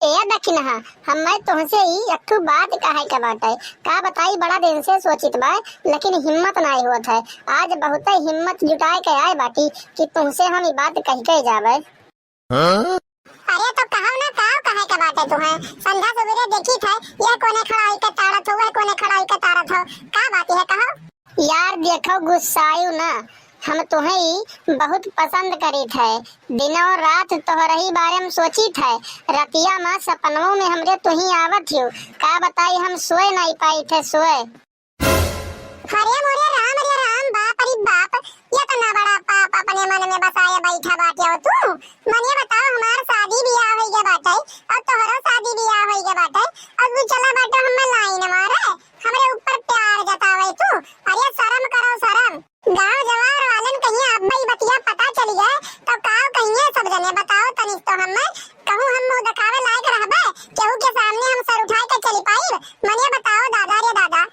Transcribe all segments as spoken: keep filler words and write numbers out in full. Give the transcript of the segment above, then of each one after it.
ए दखिनहा, हम्मे तोहसे ई एक ठो बात कहे के बाटे। का बताई, बड़ा दिन से सोचित बा, लेकिन हिम्मत नाई होत है। आज बहुते हिम्मत जुटाए के आए बाटी कि तोहसे हम ई बात कह के जाबे। हाँ? अरे तो कहो ना, का कहे के बाटे तुहे? संझा सुबेरे देखित है, यह कोने खड़ा होई के ताड़त हो, वह कोने खड़ा होई के ताड़त हो। का बात है, कहो? यार देखो, गुस्सायु ना, हम तुहे ई बहुत पसंद करित है। दिनों रात तोहरही बारे में सोचित है। रतिया मा सपनों में हमरे तुही आवत हियो। का बताई, हम सोए नाई पाइत है, सोए। अरे मोरे राम रे राम, बाप रे बाप, इतना बड़ा पाप अपने मन में बसाए बैठा बाटे हो तू। मने बताओ, हमार शादी बियाह होई गया बाटे, और तोहरो शादी बियाह होई गया बाटे, और तू चला बाटे हमें लाइन मारे, हमरे ऊपर प्यार जतावे तू। अरे शर्म करो शर्म। गांव जवार वालन कहिए अब्बे ई बतिया पता चली गए तो का कहिए सब जने? बताओ तनिक तो हमें, कहूँ हम मुंह दिखावे लायक रहबे, केहू के सामने हम सर उठाए के चली पाइब? मने बताओ दादा रे दादा।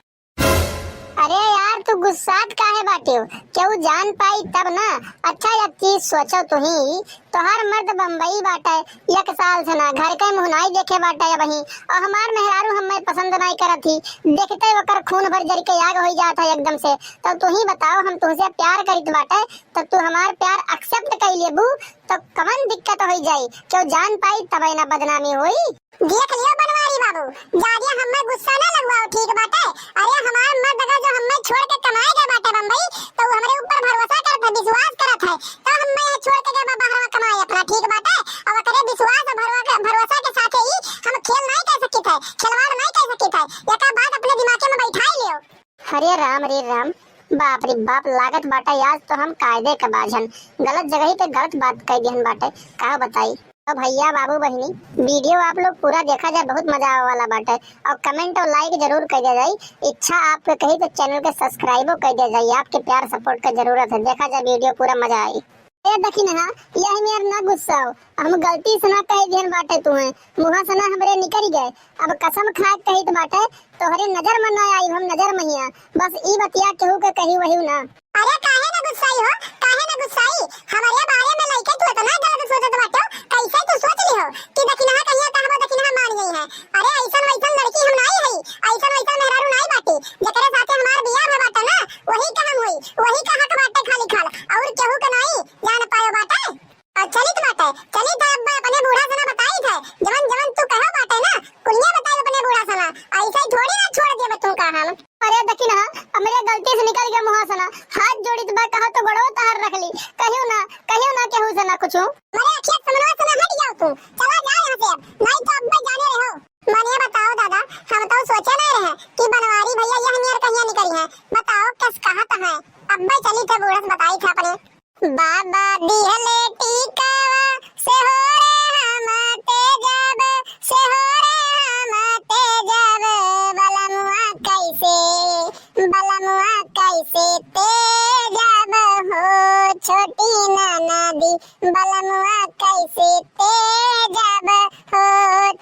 अरे यार, तू गुस्सात काहे बाटे हो? केहू जान पाई तब ना। अच्छा, एक चीज सोचो तुही, तोहार मर्द बम्बई बाटे, एक साल से ना घर के मुंह नाई देखे बाटे अबही, और हमार मेहरारू हमें पसंद नाई करत ही। देखते ओकर खून भर जर के आग होई जात है एकदम से। तो तुही बताओ, हम तुहसे प्यार करित बाटे, तो तू हमार प्यार accept कर लेबू, तो कवन दिक्कत होई जाई? केहू जान पाई तबे ना बदनामी होई। देख लियो बनवारी बाबू, ज्यादा हमें गुस्सा ना लगवाओ, ठीक बाटे? अरे हमार मर्द अगर जो हमें छोड़ के कमाए गए बाटे बम्बई, तो वो हमरे ऊपर भरोसा करत है, विश्वास करत है, तो हमें यहाँ छोड़ के गए बा बहरवा कमाए अपना, ठीक बाटे? अब ओकरे विश्वास और भरवा-, भरोसा के साथे ही हम खेल नहीं कर सकित है, खिलवाड़ नहीं कर सकित है। एका बात अपने दिमागे में बैठाई लियो। अरे राम रे राम, बाप रे बाप, लागत बाटे आज तो हम कायदे के बाझन, गलत जगही पे गलत बात कह दिहन बाटे। का बताई? तो भैया, बाबू, बहिनी, video आप लोग पूरा देखा जाए, बहुत मजा आवे वाला बाटे। और comment और like जरूर कर दिया जाए। इच्छा आपके कही तो channel के subscribe कर दिया जाए, आपके प्यार support का जरूरत है। देखा जाए video पूरा, मजा आई। ए दखिनहा, यही मेर ना गुस्सा हो, हम गलती से ना कह दिहन बाटे तुहे, मुँहा से ना हमरे निकल गए। अब कसम खा के कहित बाटे, तोहरे नजर में ना आई हम, नजर में हिया। बस ई बतिया केहू के कही वही ना। अरे काहे ना गुस्साई हो, काहे ना गुस्साई? हमरे बारे में लइके तू इतना गलत सोचत बाटे, कैसे तू सोच ली हो कि दखिनहा कहिया कहबो दखिनहा मान गई है? अरे ऐसन वैसन लड़की हम नाई हई, ऐसन वैसन मेहरारू नाई बाटी। जेकरे साथे हमार बियाह भा बाटे ना, वही का हम होई, वही का हक बाटे खाली खाल, और केहू के नाई जान पायो बाटे। और चलित बाटे, चलित अब अपने बूढ़ा सना बताई थे, जवन जवन तू कहो बाटे ना, कुलिया बताई अपने बूढ़ा सना, ऐसे ही थोड़ी ना छोड़ देबे तू का हम। अरे दखिनहा, हमरे गलती से निकल गया मुँहा सना, हाथ जोड़ित बा, कहो तो गोड़वा तहार रख ली, कहियो ना, कहियो ना केहू सना कुछ। अरे अखिया समनवा सना हट जाओ तू, चला जाओ यहाँ से अब, नहीं तो अब मैं जाने रहो। मने बताओ दादा, हम तो सोचे नहीं रहे कि बनवारी भैया यह नियर कहिया निकली है। बताओ कस कहत है, अब मैं चली थे बूढ़ा से बताई थे अपने। बाबा दिहले टीकावा से हो रे हम तेजाब, से हो रे हम तेजाब, बलमुआ कैसे, बलमुआ कैसे तेजाब हो छोटी ननदी, बलमुआ कैसे तेजाब हो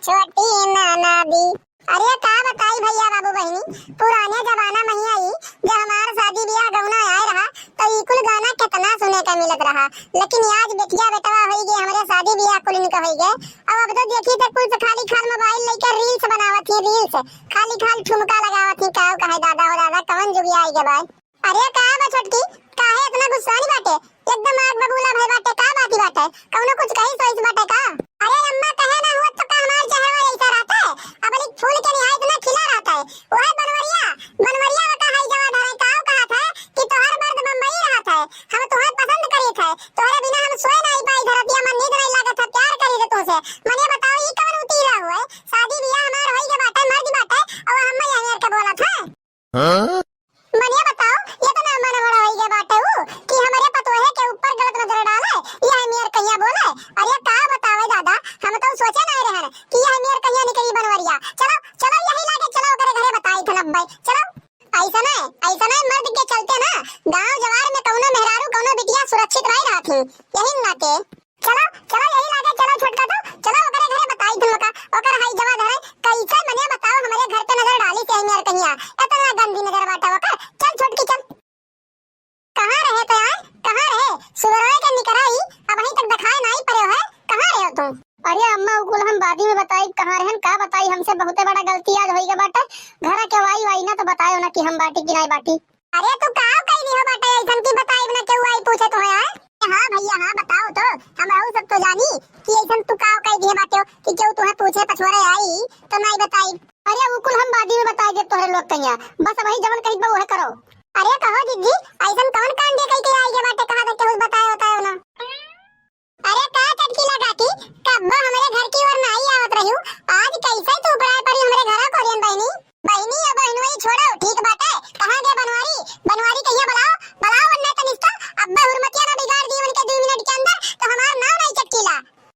छोटी ननदी। अरे का बताई भैया बाबू बहिनी, पुराने जमाना में ही आई, जब हमार शादी बियाह गौना आए रहा, तो ई कुल गाना कितना सुने का मिलत रहा। लेकिन आज बेटिया बेटवा होई गए, हमरे शादी बियाह कुल इनका होई गए। अब, अब तो देखी थे कुल से खाली खाल mobile लेकर reels बनावत ही, reels, खाली खाल ठुमका लगावत ही। का कहे दादा हो दादा, कवन जुगिया आई गए भाई। अरे का बा छोटकी, काहे इतना गुस्सानी बाटे? एकदम आग बबूला भय बाटे, का बाती बाटे? कौनो कुछ कही सोइस बाटे का? अरे अम्मा, कहे ना हुआ तो का हमार चेहरा ऐसा रहता है? अब एक फूल के निहायत ना खिला रहता है। वह बनवरिया, बनवरिया का है जवा धरे, काव कहा था कि तोहर मर्द बम्बई रहत है, हम तोहर पसंद करीत है, तोहरे बिना हम सोए नहीं पाई, धरतिया मन नींद नहीं लागत है, प्यार करी रे तोसे। मने बताओ, ई कवन उतीला हुए? शादी बियाह हमार होई के बाटे, मर्द बाटे, और हम यहाँ के बोलत है। हाँ? मने बताओ, इतना मन बड़ा होई गए बाटे ऊ कि हमरे पतोहे के ऊपर गलत नजर डाले, यह मेर कहिया बोले। अरे का बतावे दादा, अम्मा, उ कुल हम बादी में बताई, कहाँ रहन, का बताई, हमसे बहुते बड़ा गलती आज होई गए बाटे। घर के वाई वाई ना तो बतायो ना कि हम बाटी कि नाई बाटी। अरे तू का कही दियो बाटे ऐसन की बताई ना, केहू आई पूछे तो है, आय? हाँ भैया, हाँ बताओ तो, हम रहू सब तो जानी कि ऐसन तू का कही दियो बाटे कि केहू तुहे पूछे पछोरे आई तो नाई बताई। अरे उ कुल हम बादी में बताई दे तोहरे लोग कहिया, बस वही जवन कही बा उहे करो। अरे कहो जिज्जी, ऐसन कौन कांड कही के आई गए बाटे, कहा था केहू बताए बताए ना। अरे का चटकीला काकी, कब्बो हमरे घर की ओर नाई आवत रहियो, आज कैसे तू उपराय पड़ी हमरे घरा कोरियन बहिनी? बहिनी या बहिनोई छोड़ो, ठीक बाटे, कहाँ गए बनवारी? बनवारी कहिया बुलाओ, बुलाओ वरना तनिष्का, अब्बे हुरमतिया ना बिगाड़ दी उनके दो मिनट के अंदर, तो हमार नाव नहीं चटकीला।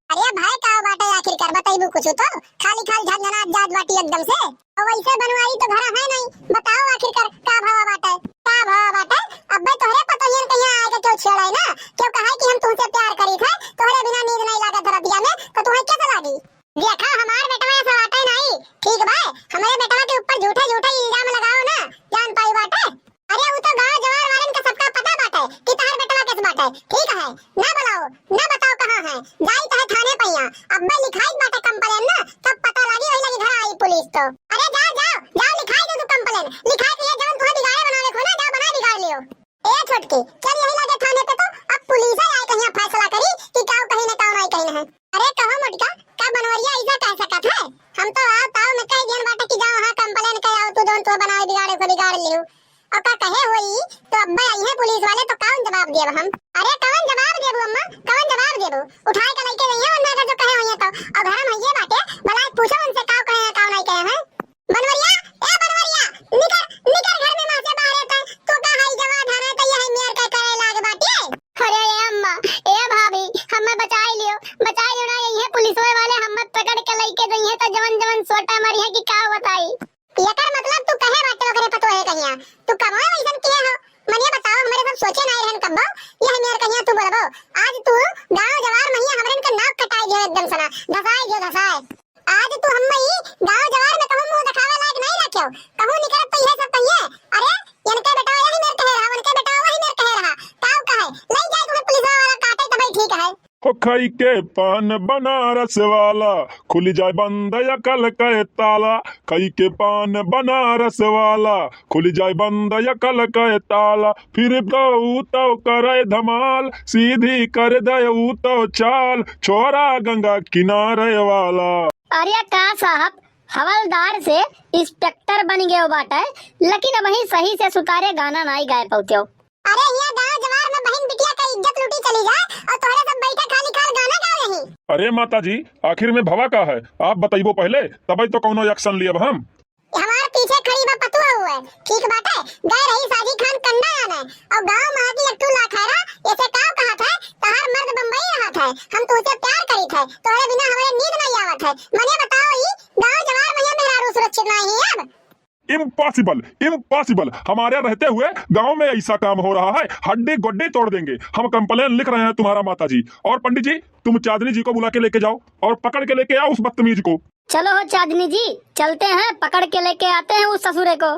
अरे भाई का बाटे आखिरकार, बताइबू कुछ तो, खाली खाल झनझनात जात बाटी एकदम से। और वैसे बनवारी तो घरा है नहीं, बताओ आखिरकार का भवा बाटे, का भवा बाटे? अब्बे तोहरे पतोहियन कहिया आए के क्यों छेड़े ना, क्यों कहे कि हम तुमसे प्यार करी थे, तोहरे बिना नींद नहीं लागत रतिया में, तो तुम्हें कैसे लागी? देखा हमार बेटवा ऐसा बाटे नहीं, ठीक बा, हमरे बेटवा के ऊपर झूठे झूठे इल्जाम लगाओ ना, जान पाई बाटे। अरे उ तो गांव जवार वालन के सबका पता बाटे कि तोहर बेटवा कैसे बाटे, ठीक है, ना बुलाओ, ना बताओ कहाँ है, जाई तहे थाने पहिया, अब्बे लिखाई बाटे कंप्लेन ना, तब पता लागी, वही लगी घर आई पुलिस तो। अरे जाओ, जाओ, जाओ लिखाई दो तू कंप्लेन, लिखाई के ये जवन तुम्हें बिगाड़े बनावे को ना, जाओ बनाए बिगाड़ लियो। ए छोटकी, चल यही लगे थाने पे तो, अब पुलिस आए कहिया फैसला करी कि काऊ कही ना काऊ नाई कही ना है। अरे कहो मोटका, का बनवरिया ऐसा कह सकत है? हम तो आओ ताऊ में कह दियन बाटे कि जाओ वहाँ कंप्लेन कर आओ, तू जौन तू बनावे बिगाड़े को बिगाड़ लियो। और का कहे होई तो अब्बे आई है पुलिस वाले तो कौन जवाब देब हम? अरे कौन जवाब देबू अम्मा, कौन जवाब देबू? उठाए के लेके गई है वरना अगर जो कहे होई है तो। और घर में ये बाटे भला पूछो उनसे काऊ कहे हैं काऊ नहीं कहे हैं। बनवरिया, ए बनवरिया, निकर, निकर घर में माँ से बाहर है तू का हाई जवा धरा तो यही मेर का करे लाग बाटे। अरे ए अम्मा, ए भाभी, हमें बचाई लियो, बचाई लियो ना, यही पुलिस वाले हमें पकड़ के लेके गई है तो जवन जवन सोटा मारी है कि का बताई। एकर मतलब तू कहे बाटे ओकरे पतो है कहिया, तू कमाए वैसन किए हो, मनिया बताओ, हमरे सब सोचे नहीं रहन कब्बो, यह मेर कहिया तू बोलबो। आज तू गांव जवार महिया हमरन के नाक कटाई दियो एकदम सना, धसाई दियो धसाई। आज तू हम्मे ई गांव जवार में कहूँ मुंह दिखावे लायक नहीं रख्यो, कहूँ निकलत तो यह सब कहिए, अरे इनके बेटा यही मेर कहे रहा, उनके बेटा वही मेर कहे रहा, ताऊ कहे, ले जाए तुम्हें पुलिस वाला काटे तबे ठीक है। हो खई के पान बनारस वाला, खुल जाए बंद अकल के ताला। खई के पान बनारस वाला, खुल जाए बंद अकल के ताला। फिर गऊ तो करे धमाल, सीधी कर दे ऊ तो चाल, छोरा गंगा किनारे वाला। अरे का साहब, हवलदार से इंस्पेक्टर बन गयो बाटे, लेकिन अबहीं सही से सुतारे गाना नाई गाए पौत्यो। अरे हिया गांव जवार में बहिन बिटिया का इज्जत लूटी चली जाए और तोहरे सब बैठे खाली खाल गाना गाओ यहीं। अरे माता जी, आखिर में भवा का है, आप बतइबो पहले, तबे तो कौनो एक्शन लियब हम। हमार पीछे खड़ी बा पतुआ हुए, ठीक बाटे, गए रही साजी खान कंडा आने, और गांव में आके एक ठू लाखैरा, ऐसे काव कहत है, तहार मर्द बम्बई रहत है, हम तुमसे प्यार करीत है, तोहरे बिना हमरे नींद नहीं आवत है। मने बताओ ई गांव जवार में ये मेहरारू सुरक्षित नहीं है अब? इम्पॉसिबल, इम्पॉसिबल। हमारे रहते हुए गांव में ऐसा काम हो रहा है, हड्डी गोड्डी तोड़ देंगे। हम कंप्लेन लिख रहे हैं तुम्हारा माता जी। और पंडित जी, तुम चांदनी जी को बुला के लेके जाओ और पकड़ के लेके आओ उस बदतमीज को। चलो हो चांदनी जी, चलते हैं, पकड़ के लेके आते हैं उस ससुरे को।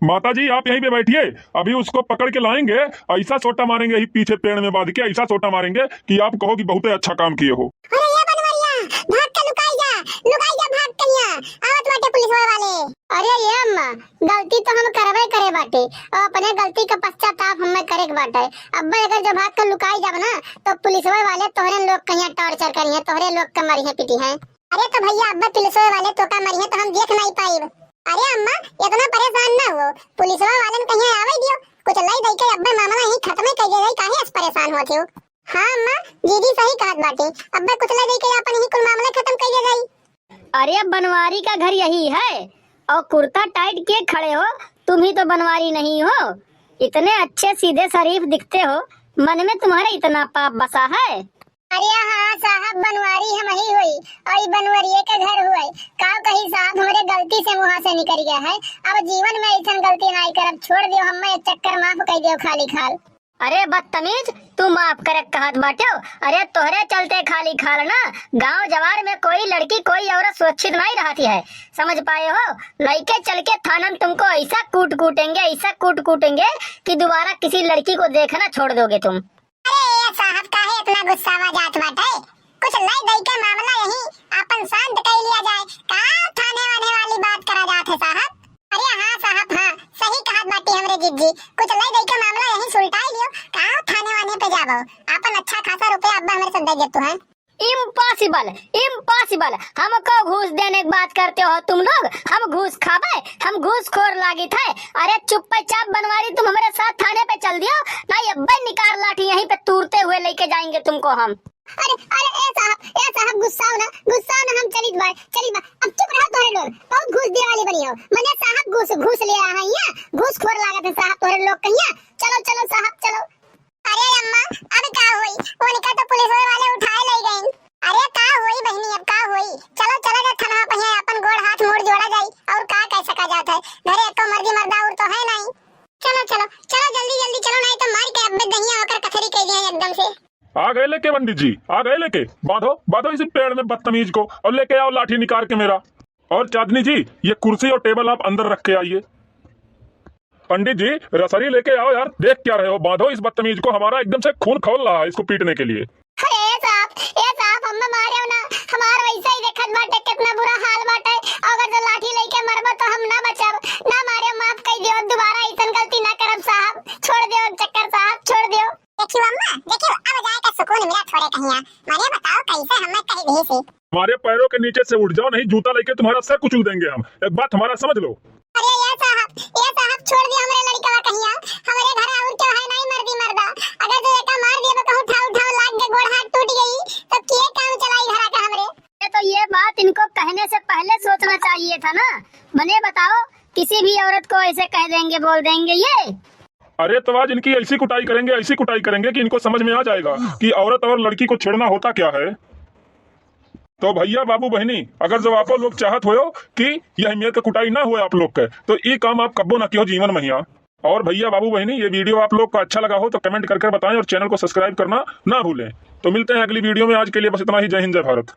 माता जी, आप यहीं पे बैठिए, अभी उसको पकड़ के लाएंगे, ऐसा सोटा मारेंगे यही पीछे पेड़ में बांध के, ऐसा सोटा मारेंगे कि आप कहोगी बहुत ही अच्छा काम किए हो। अरे ये बनवरिया, भाग के लुकाई जा, लुकाई जा भाग के यहाँ, आवत बाटे पुलिस वाले। अरे ये अम्मा, गलती तो हम करबे करे बाटे, और अपने गलती का पश्चाताप हमें करे के बाटे। अब अगर जो भाग के लुकाई जाब ना, तो पुलिस वाले तोहरे लोग कहिया टॉर्चर करिहे, तोहरे लोग के मरिहे पीटिहे। अरे तो भैया, अब्बे पुलिसवा वाले तोका मरिहे तो हम देख नहीं पाइब। अरे अम्मा, इतना परेशान ना हो, पुलिसवा वालन कहिया आवे दियो, कुछ लाई दई के अब्बे मामला ही खत्म कर दे जाई, काहे ऐसे परेशान होत हो? हाँ अम्मा, दीदी सही कहत बाटे, अब्बे कुछ लाई दई के अपन ही कुल मामला खत्म कर दे जाई। अरे बनवारी का घर यही है और कुर्ता टाइट किए खड़े हो, तुम ही तो बनवारी नहीं हो, इतने अच्छे सीधे शरीफ दिखते हो, मन में तुम्हारे इतना पाप बसा है। अरे हाँ साहब, बनवारी हम ही होई, और ई बनवरिये के घर हुए। का कही साहब, हमरे गलती से मुँह से निकल गया है, अब जीवन में ऐसन गलती नाई करब, छोड़ दियो, हमें एक चक्कर माफ कर दियो खाली खाल। अरे बदतमीज, तू माफ करे कहत बाट्यो? अरे तोहरे चलते खाली खाल ना, गांव जवार में कोई लड़की कोई औरत सुरक्षित नहीं रहती है, समझ पाए हो? लइके चल के थानन तुमको ऐसा कूट कूटेंगे, ऐसा कूट कूटेंगे कि दोबारा किसी लड़की को देखना छोड़ दोगे तुम। अरे ए साहब, काहे इतना गुस्सावा जात बाटे? कुछ लइ दइ के मामला यहीं आपन शांत कइ लिया जाए। का थाने वाने वाली बात करा जात है साहब? अरे हाँ साहब, हाँ, सही कहत बाटी हमरे जिज्जी, कुछ लइ दइ के मामला यहीं सुलटाइ लियो। का थाने वाने पे जाबो, आपन अच्छा खासा रुपया अब्बा हमरे सब दइ देतू हैं। Impossible, impossible, हमको घूस देने की बात करते हो तुम लोग? हम घूस खाबे? हम घूसखोर लागित है? अरे चुप्पे चाप बनवारी, तुम हमरे साथ थाने पे चल दियो, नहीं अब्बे निकार लाठी यहीं पे तूरते हुए लेके जाएंगे तुमको हम। अरे, अरे, ए साहब, ए साहब, गुस्साओ ना, गुस्साओ ना, हम चलित बाय, चलित बाय। अब चुप रहो तोहरे लोग, बहुत घूस दिए वाली बनी हो। मने साहब घूस, घूस ले आया है यहाँ, घूसखोर लागत है साहब तोहरे लोग कहिया। चलो, चलो साहब, चलो। अरे अम्मा, अब का होई? उनका तो पुलिस वाले उठाए ले गए। अरे का होई बहिनी, अब का होई? चलो, चलो जा थाना पे, यहाँ अपन गोड़ हाथ मुड़ जोड़ा जाई। और का कह सका जात है, घरे एको मर्दी मर्दा और तो है नहीं। चलो, चलो, चलो जल्दी, जल्दी चलो, नहीं तो मार के अब्बे दहिया होकर कथरी कह दिया एकदम से। आ गए लेके पंडित जी, आ गए लेके। बांधो, बांधो इसी पेड़ में बदतमीज को और लेके आओ लाठी निकाल के मेरा। और चांदनी जी, ये कुर्सी और टेबल आप अंदर रख के आइए। पंडित जी, रसरी लेके आओ यार, देख क्या रहे हो? बांधो इस बदतमीज को, हमारा एकदम से खून खौल रहा है इसको पीटने के लिए। अरे ए साहब, ए साहब, हमें मारियो ना, हमार वैसे ही देखत बाटे कितना बुरा हाल बाटे। अगर जो लाठी लेके मरबो तो हम ना बचब, ना मारियो, माफ कर दियो, दोबारा ऐसन गलती ना करब साहब, छोड़ दियो चक्कर साहब, छोड़ दियो। देखियो अम्मा, देखियो, अब जाए का सुकून मिला थोड़े कहिया। मारे बताओ कैसे हमें कह दी से। हमारे पैरों के नीचे से उठ जाओ, नहीं जूता लेके तुम्हारा सर कुचल देंगे हम। एक बात हमारा समझ लो। अरे या साहब, या साहब, छोड़ दियो हमरे लड़कवा कहिया। हमरे घर और क्यों है नहीं मर्दी मर्दा। अगर जो एका मार दिए तो कहूँ ठाव ठाव लाग के गोड़ हाथ टूट गई, तो किए काम चलाई घरा का हमरे। ये तो ये बात इनको कहने से पहले सोचना चाहिए था ना। मने बताओ, किसी भी औरत को ऐसे कह देंगे, बोल देंगे ये। अरे तो आज इनकी ऐसी कुटाई करेंगे, ऐसी कुटाई करेंगे कि इनको समझ में आ जाएगा कि औरत और लड़की को छेड़ना होता क्या है। तो भैया बाबू बहिनी, अगर जो आपो लोग चाहत होयो कि यह मेर के कुटाई ना होए आप लोग के, तो ई काम आप कब्बो ना कियो जीवन महिया। और भैया बाबू बहिनी, ये वीडियो आप लोग को अच्छा लगा हो तो कमेंट करके बताएं और चैनल को सब्सक्राइब करना ना भूलें। तो मिलते हैं अगली वीडियो में, आज के लिए बस इतना ही। जय हिंद, जय भारत।